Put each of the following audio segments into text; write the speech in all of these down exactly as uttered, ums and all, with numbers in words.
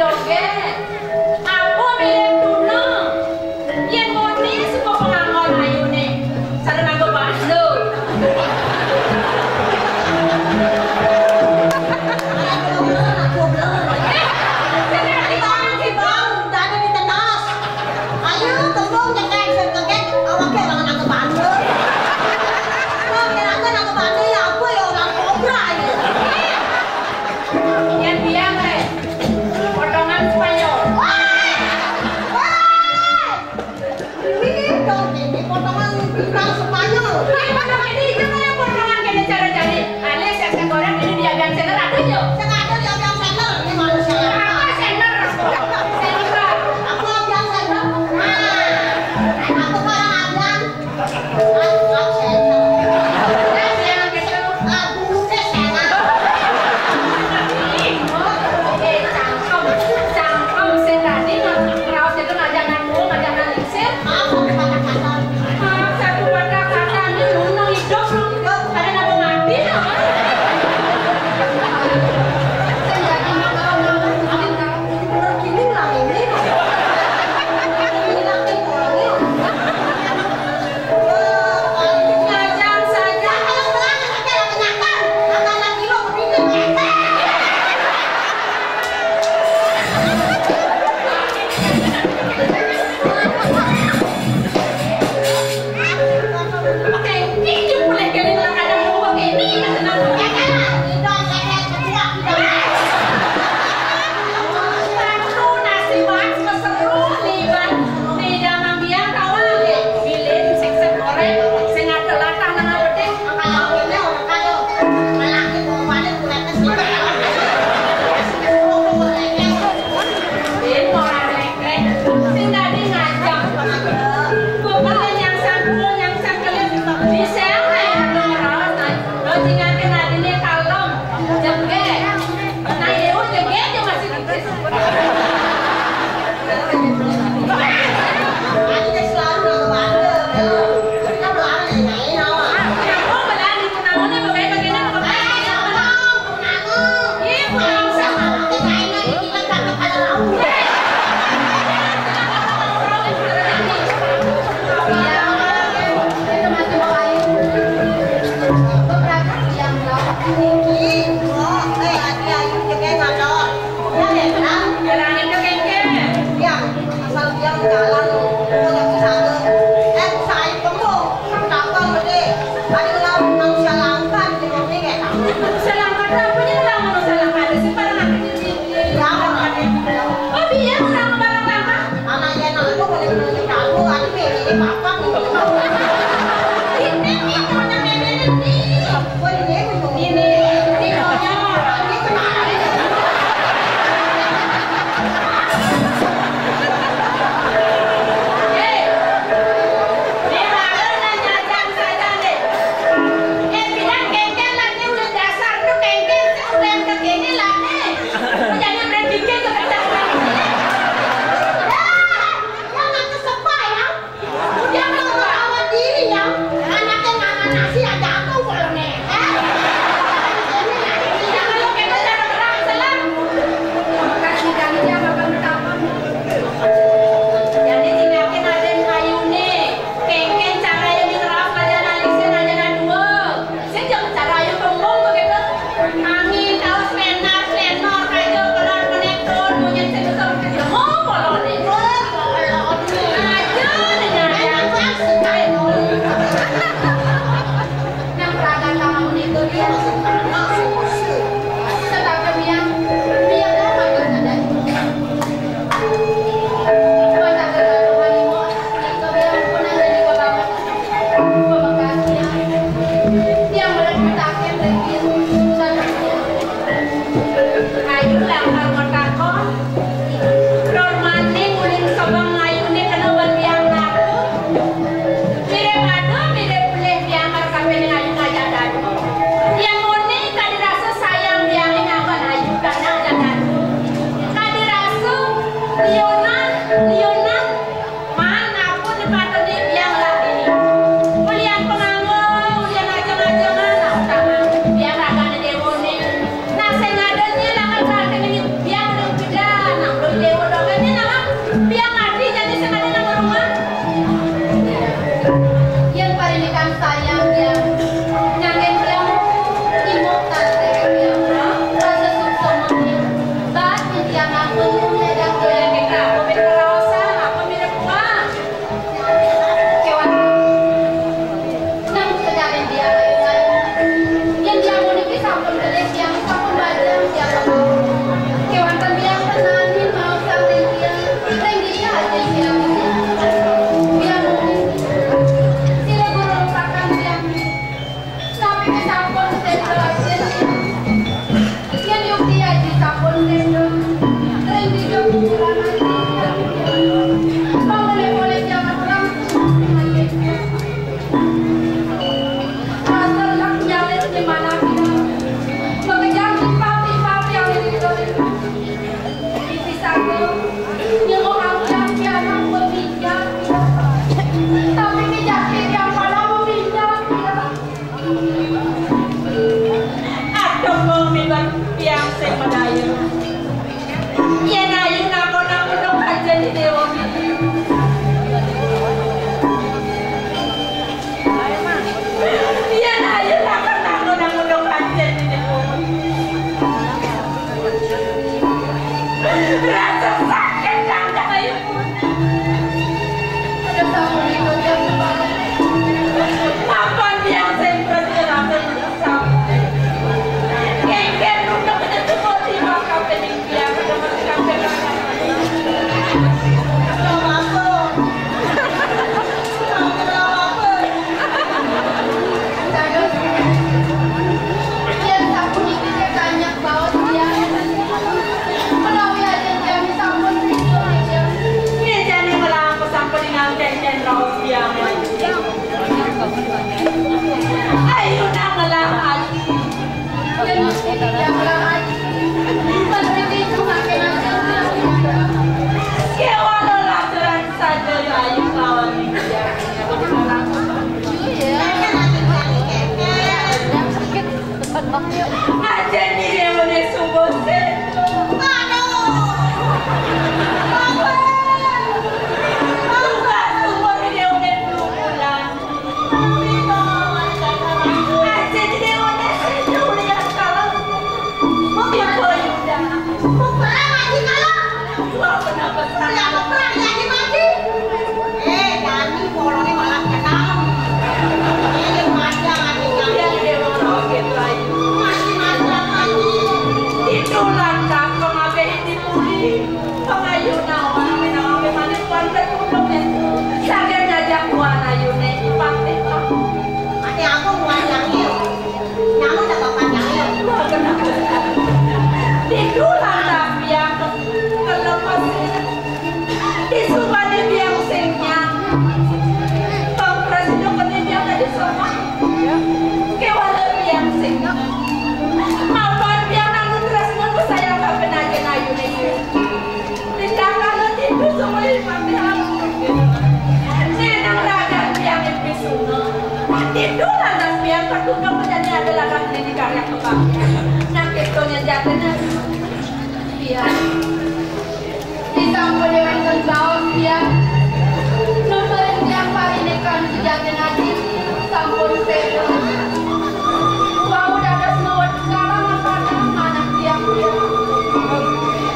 Oke. Apa mirip tuna? Yen muni saka pengangon ayune, cara nganggo bando. Eh, sing ngerti orang sih, Bang. Tadi ditetes. Ayo, tembung cekel, sing kekek, awake ora nganggo bando. Ora kira-kira nganggo bando ya apa ya, orang kobra ya. Yen biyen, eh, potongan Spanyol. Wah! Wah! Ini dong, ini potongan bintang Spanyol. Ini potongan ini, itu kayak potongan kene cara-cara. Ane sing goreng ini dia biang sender ada yo. Sing ada dia biang sender, ini manusia. Apa sender? Sender. Apa biang sender? Nah, aku kok orang Abang. Aku sender. Nah, yang gitu. Aku sender. Ih, cangkem, cangkem sing tadi ngraos itu ngajak nang, ngajak nang. Sip. Maaf, satu kata-kata. Maaf, satu kata-kata. Ini ngono hidup, lu hidup. Ada nama mati, no? Saya yakin bakal ngomong, bener gini lah ini. Ini lagi orangnya. Ngajar saja. Kalau berani, saya kenyangkan. Akan lagi lo berpikir, ngepet. Dia kalau merawat diri, ya, anaknya makan nasi aja jatuh kalau nih. Eh? Ini nasi, ini nasi. Jangan lo kayak pacar orang, salah. Kasih kami dia makan betapa. Jadi, tindakin aden ayune. Kengken cara yang dikerap aja nalisin aja dua. Sing jangan cara ayu tembung begitu. Angin tahu selentar selenor aja keluar konektor monyet sing besar kecil. Oh, polone. Aja dengan yang peragan kamu itu dia. Tetap dia, dia dapat ada. Ayu langkar matakon, Lor Maning uling sebeng ayune kena ban biang laku. Mirip ado, mirip pelih biang karo kabeh ning ayu ngajak dadu. Yen muni kadi rasa sayang biange nganggon ayu kana ajak dadu. Kadi rasa liunan, liunan. Man, ampun dipateni biang lah dini. Ulian penganggo, ulian ajeng-ajengan, nah, utama biang ragane dewone. Nah, sing ngadeni langan ragane biang udah beda, nah, Nyuruh angkat pianak beminyak. Tapi kejati yang malah beminyak. Aduh, kok mibat piang sing madaya. Yén ayu nakon-nakon dong aja di déwa. Yén ayu nakon-nakon dong aja di déwa. Rasa sakit kang ayu. Ada sama itu dia. Kapan dia sing berarti rasa Ayo, nang ngelah. Pangayuna orang minawang kemana kuan ketutup itu. Saking ngajak kuan ayune, ipatih, Pak. Ati aku kuan yang iya. Namun tak papan yang iya. Di dulang tapi aku kelepas. Di sumpah di biang singnya. Kompres itu kena biang tadi sopan. Kewala biang singnya. Mapan biang namun terus nunggu saya kapan aja ayune. Tindakan lo tidur semua di pantai alam. Senang raga tiang di pisuna. Tidur lantas tiang tertutup menjadi ada lakan di karya kebang. Nah, ketonya jatuhnya. Iya. Disampun dengan baos tiang. Nuturin tiang parinekan sejati nanti. Sampun sedo. Wau dados mawon sekarang apa anak tiang.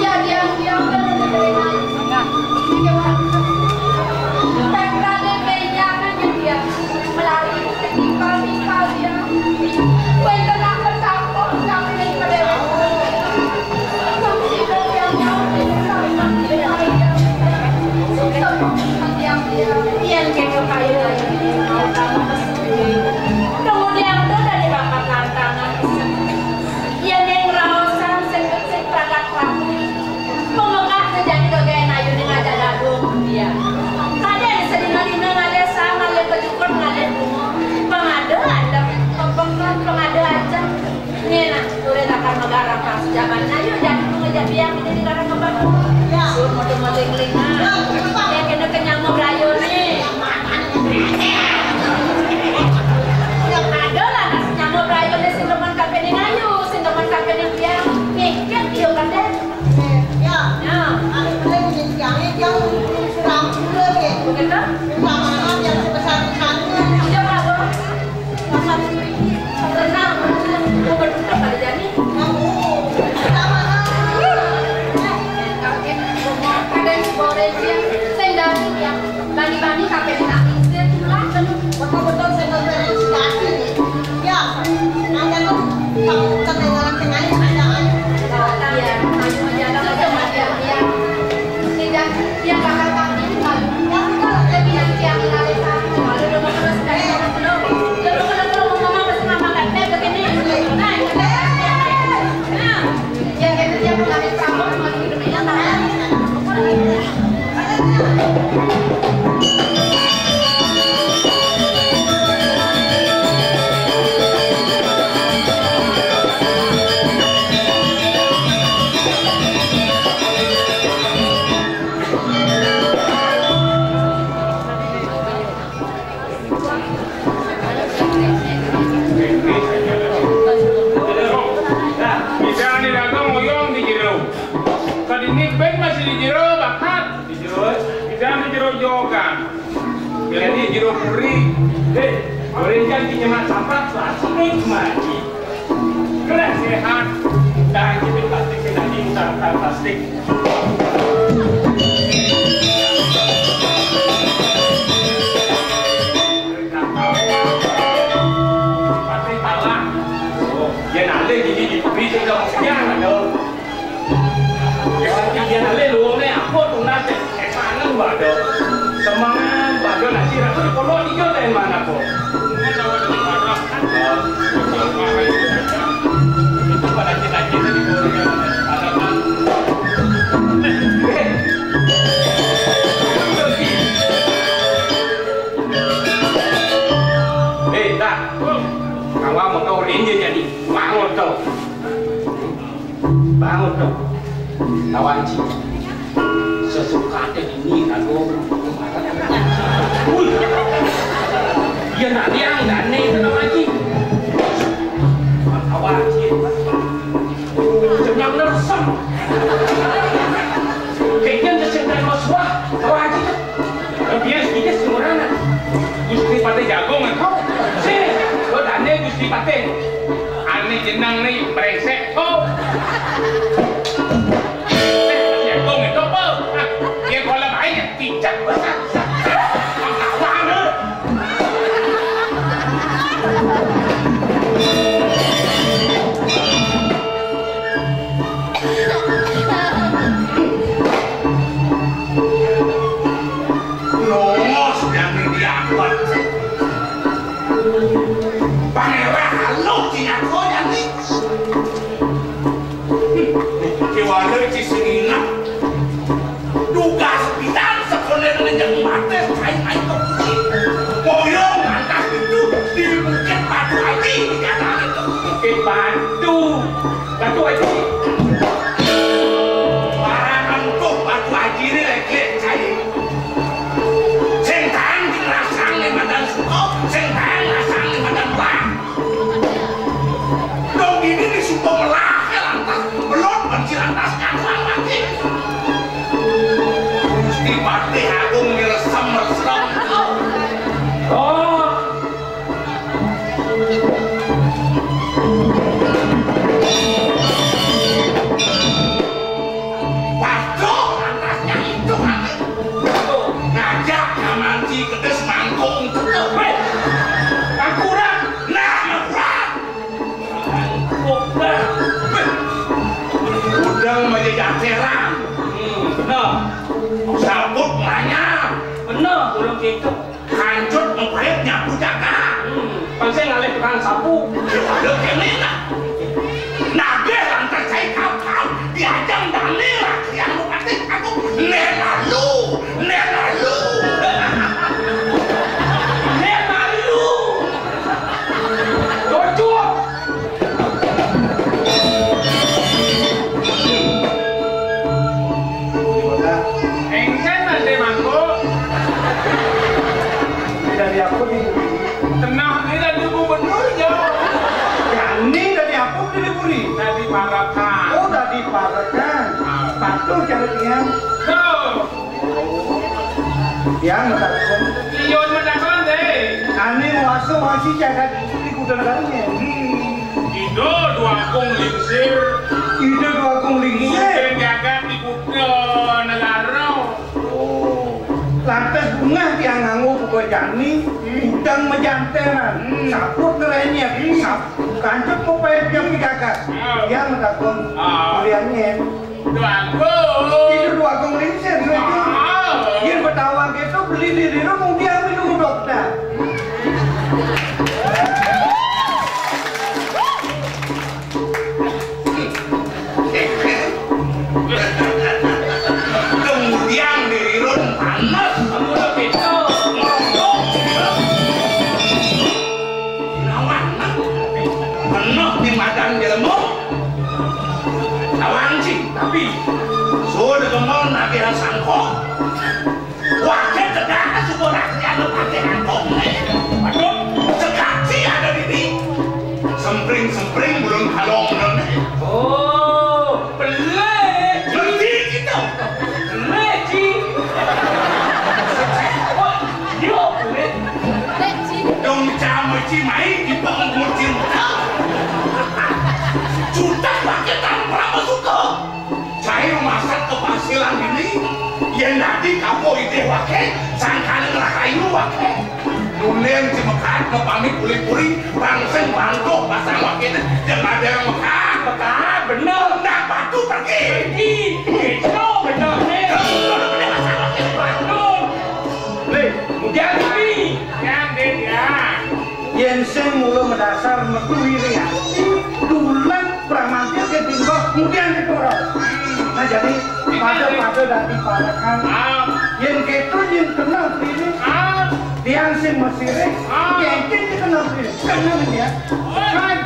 Ya, tiang, tiang, tiang. Pekrane penyangan ya, tiang. Melari sekipal-kipal, tiang. Wénten ampun sampun kami ning pedewek. Kami sida tiang nyaut ning kalimat tiang. Sukses tiang, tiang. Tiang kena kayu lagi. Mau kamu Kemudian itu dari bapak tantangan. Yén ing raosan sing becik pragat rapi. Pemekah terjadi kegayaan ayu ning aja dadung dia. Kadén sedina-dina ngalih sang, ngalih kejukur, ngalih bunga. Pengada aja, peng-, pengada aja. Nih, nah, tulis akan negara pas jaman ayu, jadi bunga jadi biang, jadi negara kembang. Ya. Suruh moto-moto ngelingan. Ya, kena kenyang mau belayu nih. Ya, ada lah, nasi nyamuk rayu ni sing demen kape ning ayu, sing demen kape ning biang. Nih, kan dia kan deh. Ya. Ya. Ada boleh punya tiangnya, tiang suram pula, ya. Begitu? Suram amat, yang sebesar-besarnya. Iya, Pak, Bos. Pasar sedikit. Renang. Oh, betul, Pak Jani. Bani-bani kabeh nak ngisir, tulak kenu. Betul-betul saya nonton dari sejati. Ya, ada tuh, kamu ketinggalan tengahnya, ada aja. Iya, ayo, ayo, ayo, ayo, ayo. Tidak, dia bakal kami, ya, kita lebih yang tiang, kita lebih satu. Lalu, lalu, terus, dari, terus, terus. Lalu, lalu, lalu, mama, terus, mama, nggak, nggak, begini. Nah, nggak, nggak. Nah. Yang itu dia mengalih perampok, malu hidupnya, nah. Bén masih di jero, Bakat. Di jero, di jero jogan. Jadi jero puri. Hei, gorengan di nyemak sampat, plastik mati. Kena sehat. Dah, kita plastik, kita minta plastik. Pasti kalah. Oh, ya nanti gini di puri, kita mau sekian, ada. Iya, iya, lé luwungé apa tunas, eh, pangan, Mbak Do. Semangan, Mbak Do, nak sira tuh di pondok iki, teh, mana, kok? Itu pada cita-cita di pondok, ada, Bang. Eh. Eh, tak. Kamu mau tahu ini jadi bangun tuh. Bangun dong. Lawan Ji. Sesukate ini kanggo. Wih. Iya, nak liang dane kena Ji. Lawan Ji. Jenang nersem. Kayaknya sesukate Mas Wah. Lawan Ji. Bias iki sing ora ana. Gusti Patih Jagung engko. Sing, lo dane Gusti Patih. Ane jeneng ni brengsek. Oh. Eh, Jagung itu apa? Ah, ya kalau baik ya pijak besar. Kawan. Longos yang diangkut. Pangeran halus di aku yang ni. Kiwala ci singina. Tugas pisan sekolah yang mati, saya main ke bukit. Moyong lantas itu di Bukit Batu Haji, dikatakan itu. Bukit Batu. Batu Haji. Barang entuk Batu Haji ini lagi cai. Sing tang dirasang di Madan Suko, sing tang rasang di Madan Bang. Dong ini di Suko melah, lantas belum benci lantas karuan lagi. Gusti Patih Agung nyeresem-resem. Oh. Waduh, lantasnya itu, Mak. Ngajak ngamanci kedes mangkung terus. Weh, akurat. Nah, akurat. Mangkuk dah. Weh. Udang aja jateran. Hmm, bener. Sabut banyak. Bener, belum gitu. Kancut ngeprit nyapu jagat. Hmm, pancen ngalih tukang sapu. Lho, kene nak. Nagih lantas cai kapal, diajang dane lagi yang mau patih aku. Nek lalu, nek lalu. Nek lalu. Cocok. Engken ade mangko. Dari apa di buri? Tenah, ini dari gubernur, ya. Ini dari apa di buri? Dari Parakan. Oh, dari Parakan. Ah. Patuh cara tiang. Tuh. Tiang matakon. Iya, matakon, deh. Ane waso wasi jagat di kuda negaranya. Hmm. Ida Dwagung Lingsir. Ida Dwagung Lingsir. Mungkin jagat di kuda negara. Oh. Lantas bungah tiang nganggo buka jani, hmm, udang majantenan. Hmm. Saprut ngerenyek. Hmm. Sap-, kancet mau pahit yang digagas. Ah. Tiang matakon. Ah. Kuliahnya. Dwagung. Itu Dwagung Lingsir, itu. Ah. Yen betawa gitu, beli diri lu, mau diambil dulu dokter. Kemudian dirirun panas, kamu udah pintu, ngerokok. Lawan, penuh di madan jelema. Lawan sih, tapi sudah kemau Apa idih waké, sangkaning rahayu waké. Nunin si mekat ngepamit uli puri, bangsen bantuk pasang wakéné, jeng ada yang mekat. Mekat, bener. Ndak batu pergi. Pergi. Itu bener, nih. Betul, bener, pasang wakéné. Betul. Lé, kemudian ini. Yang dia. Yén sing mula madasar metu iri ati, dulat pramantir ké timbang, kemudian ké poro. Nah, jadi pada-pada dadi parekan. Ah. Yén kéto yén kenal diri. Ah. Tiang sing masirik, ah, kéngkén dikenal diri. Kenal ya. Kan?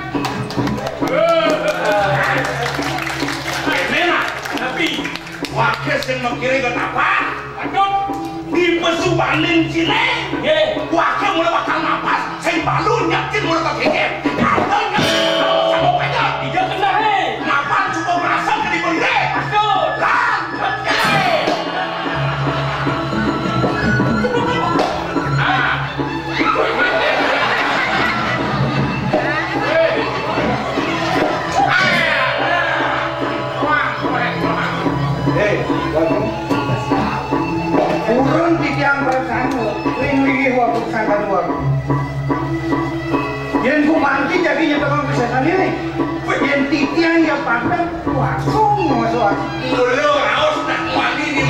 Kéné lah, tapi waké sing makiré ketapa. Aduh, dipesubanin ciné. Nggih. Waké mula bakal napas, sing balu nyakit mula kegigit. Kata nyakit, sama penyet. Ija kenal, hé. Napas cukup rasa ke di bengke. Aduh. Lan, betul. Ah. Hei, Wagung. Purun titiang prasangga, ring linggih Wagung Sangkaduang. Yén gumanti jagi nyetemang kesehatan ini. Yén titiang ya pantang, Wagung masuk. Mula raos nak wani ni